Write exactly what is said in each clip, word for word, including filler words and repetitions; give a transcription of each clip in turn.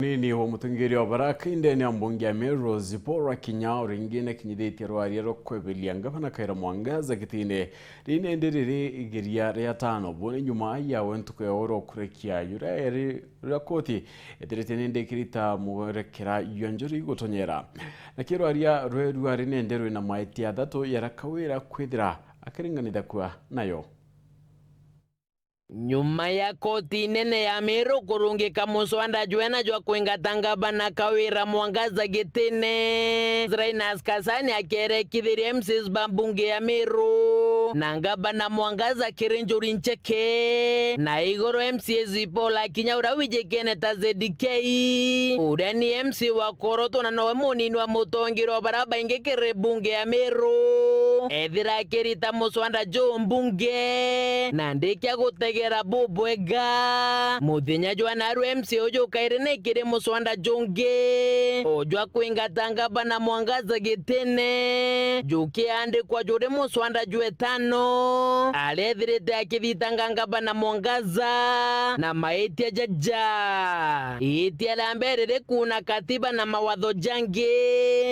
Munini wa mutongeria wa Baraka indene ya mbunge ya Meru Zipporah Kinyao ringi nakinyithitie rwaria rwa kweberia ngavana Kawira Mwangaza gitine. Riri nende riri igeria ria tano buni nyuma yawe ntuku ya oro kurekia yuria eri ruria koti ethirite nende ikirita mwerekera jwa njuri gutonyera. Nakio rwaria rwerua ri nende rwina maiti athatu jaria Kawira kwithira akiringanithakua nayo. Nyuma ya koti nene ya Meru kurungika muswanda jwena jwa kwingata ngavana Kawira Mwangaza gitine, Linus Kasani akerekithiria M C As ba mbunge ya Meru na ngavana Mwangaza kiri njuri ncheke. Na iguru M C A Zipporah Kinyao uria wijikene ta Z K, uria ni M C A wa kworotwa na nowe munini wa mutongeria wa baria baingi kiri mbunge ya Meru, ethira akirita muswanda juu mbunge, na ndikia gutegera bubwega. Muthenya jwa narua M C A uju kairi ni kiri muswanda jungi, ujwa kwingata ngavana Mwangaza gitine, jukiandikwa juri muswanda jwetano, arethirite akithitanga ngavana Mwangaza na maitia jaja. Itia ria mbere riri kuuna katiba na mawatho jangi.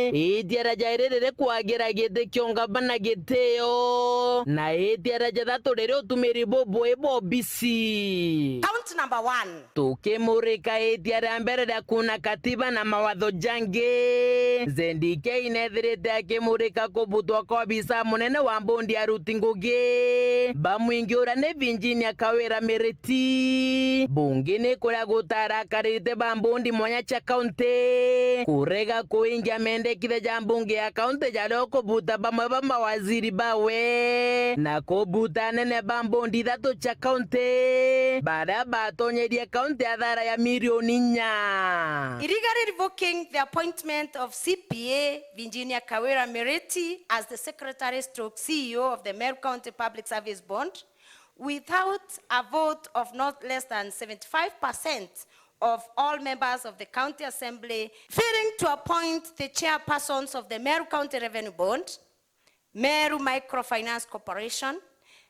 Itia ria jairi riri kwagira giti kio ngavana gitio, na itia ria jathatu riri utumiri bubui bwa obisi. Count number one. Tukimurika itia ria mbere ria kuuna katiba na mawatho jangi, Z D K nethirite akimurika kubutwa kwa obisa munene wa mbondi ya aruti ngugi ba mwingi uria ni Virginia Kawira Miriti. Bunge ni kuria gutarakarite ba mbondi mwanya cia kaunti kurega kuingia mendekithia ja mbunge ya kaunti jaria ukubuta bamwe ba mawaziri bawe na kubuta anene ba mbondi ithatu cia kaunti baria batonyerie kaunti athara ya milioni inya. Illegally revoking the appointment of C P A Virginia Kawira Miriti as the secretary stroke C E O of the Meru County Public Service Board without a vote of not less than seventy-five percent of all members of the County Assembly, failing to appoint the chairpersons of the Meru County Revenue Board, Meru Microfinance Corporation,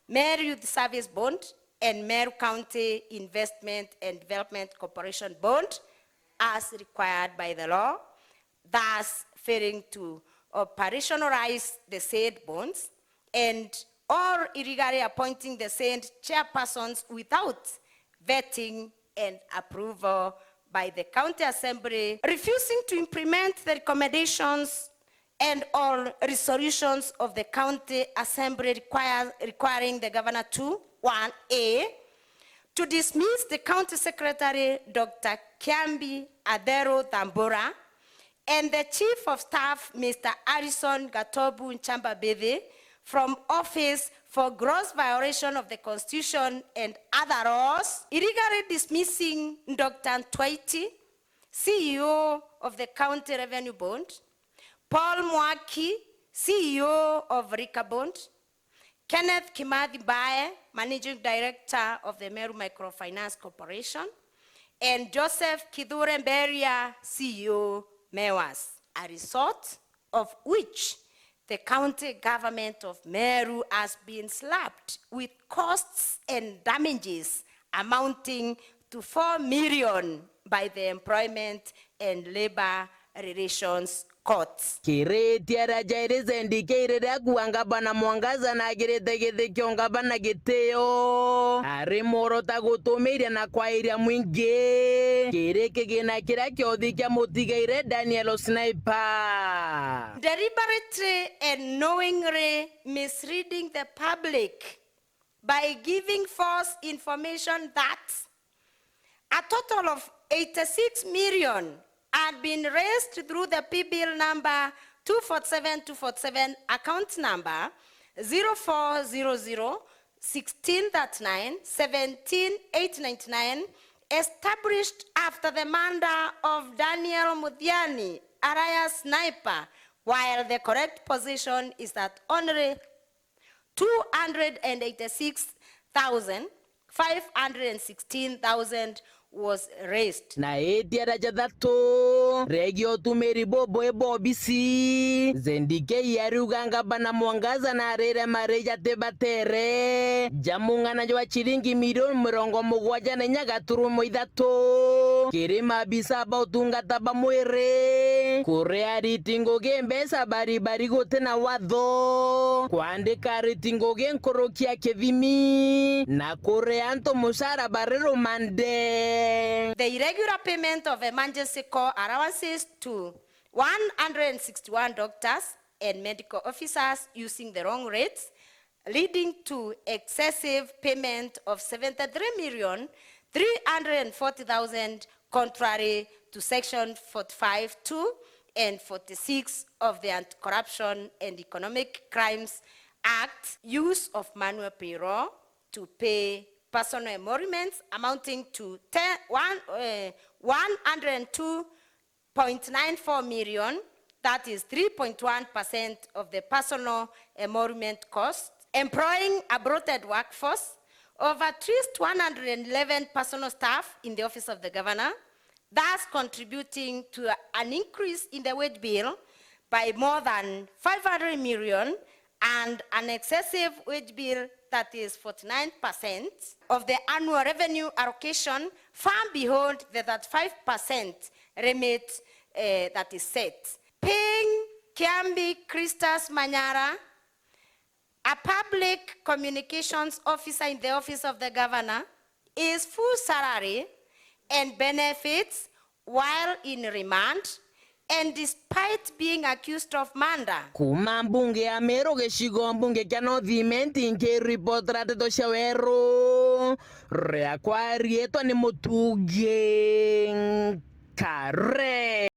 Meru Youth Service Board, and Meru County Investment and Development Corporation Board as required by the law, thus failing to operationalize the said bonds, and or illegally appointing the said chairpersons without vetting and approval by the County Assembly, refusing to implement the recommendations and all resolutions of the County Assembly require, requiring the Governor to, one A, to dismiss the County Secretary, Doctor Kiambi Adero Thambura, and the Chief of Staff, Mister Harrison Gatobu Nchamba Bethe, from office for gross violation of the Constitution and other laws, illegally dismissing Doctor Ntwaiti, C E O of the County Revenue Board, Paul Mwaki, C E O of Liquor Board, Kenneth Kimathi Mbae, Managing Director of the Meru Microfinance Corporation, and Joseph Kithure Mberia, C E O, Mewas, a result of which the county government of Meru has been slapped with costs and damages amounting to four million by the Employment and Labour Relations Court. Kiritia ria jairi Zendikei riria kuuga ngavana Mwangaza nagirite giti kio ngavana gitio, ari mworoto gutumiria na kwairia mwingi kiri kigina kiria kiothi kia mutigaire Daniel Sniper. Deliberately and knowingly misleading the public by giving false information that a total of eighty-six million had been raised through the P-bill number two forty-seven two forty-seven, account number zero four zero zero sixteen thirty-nine seventeen eight ninety-nine, established after the murder of Daniel Muthiani alias Sniper, while the correct position is that only two hundred and eighty-six thousand five hundred and sixteen thousand was raised. Na itia ria jathatu, regii utumiri bubui bwa obisi, Zendikei ariuga ngavana Mwangaza na arire mari jati batere ja mung'ana jwa ciringi milioni mirongo mugwanja na inya gaturumo ithatu kiri maabisa ba utungata ba mwiri, kuria ariti ngugi mbeca bari bari guti na watho, kwandika ariti ngugi nkuruki ya kithimi, na kuria antu mucara bari rumande. The irregular payment of emergency call allowances to one hundred sixty-one doctors and medical officers using the wrong rates, leading to excessive payment of seventy-three million three hundred forty thousand, contrary to Section forty-five two and forty-six of the Anti-Corruption and Economic Crimes Act, use of manual payroll to pay personal emoluments amounting to ten, one, eh, one hundred two point nine four million, that is three point one percent of the personal emolument cost, employing a bloated workforce of at least one hundred eleven personal staff in the office of the governor, thus contributing to an increase in the wage bill by more than five hundred million and an excessive wage bill that is forty-nine percent of the annual revenue allocation, far beyond the thirty-five percent remit, eh, that is set. Paying Kiambi Christus Manyara, a public communications officer in the office of the governor, his full salary and benefits while in remand and despite being accused of murder. Kuuma mbunge ya Meru, gicigo mbunge kia North Imenti, nkiripotera ndeto cia weru, riakwa riitwa ni Mutungi Nkare.